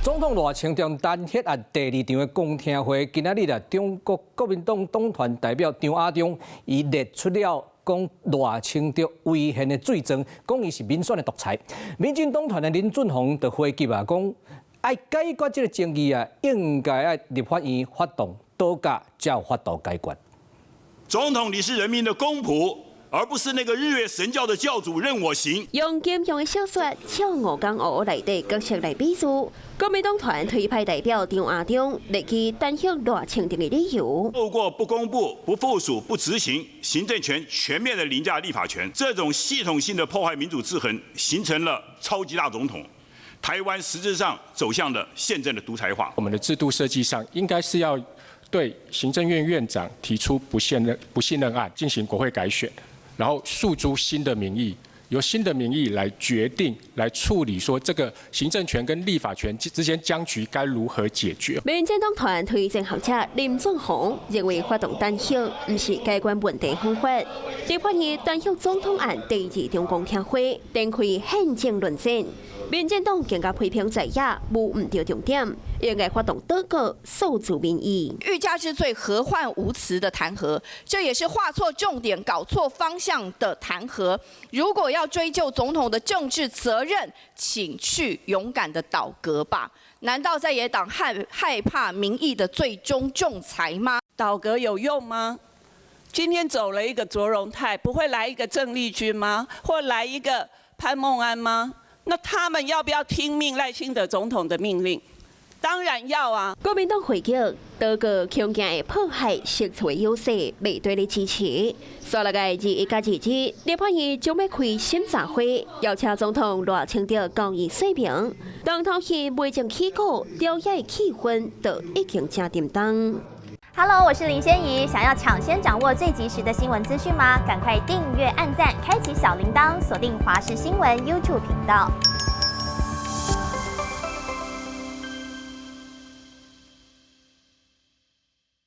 總統賴清德彈劾案第二場的公聽會，今仔日啊，中國國民黨黨團代表張亞中，伊列出了講賴清德違憲的罪狀，講伊是民選的獨裁。民進黨團的林俊鴻就回擊啊，講愛解決這個爭議啊，應該愛立法院發動倒閣，才有法度解決。總統，你是人民的公僕，而不是那個日月神教的教主任我行。用金庸的小說《笑傲江湖》內底角色來比喻，國民黨團推派代表張亞中列舉彈劾賴清德的理由。透過不公布、不附屬、不執行行政權，全面的凌駕立法權，這種系統性的破壞民主制衡，形成了超級大總統。台灣實質上走向了憲政的獨裁化。我們的制度設計上，應該是要對行政院院長提出不信任案，進行國會改選，然後訴諸新的民意，由新的民意來決定、來處理，說這個行政權跟立法權之間僵局該如何解決。民進黨團推薦學者林俊鴻認為，發動彈劾毋是解決問題方法。立法院彈劾總統案第二場公聽會展開憲政論戰，民進黨更加批評在野無毋著重點，應該發動倒閣訴諸民意。欲加之罪，何患無辭的彈劾，這也是畫錯重點、搞錯方向的彈劾。如果要追究總統的政治責任，請去勇敢的倒閣吧。難道在野黨害怕民意的最終仲裁嗎？倒閣有用嗎？今天走了一個卓榮泰，不會來一個鄭麗君嗎？或來一個潘孟安嗎？那他們要不要聽命賴清德總統的命令？當然要啊！國民黨回擊，倒閣恐驚會破壞釋出的優勢，袂對咧支持。煞落來21佮22，立法院將欲開審查會，邀請總統賴清德交伊說明。重頭戲未正起鼓，朝野的氣氛就已經誠沉重。 Hello，我是林仙怡。想要搶先掌握最及時的新聞資訊嗎？趕快訂閱、按讚、開啟小鈴鐺，鎖定華視新聞 YouTube 頻道。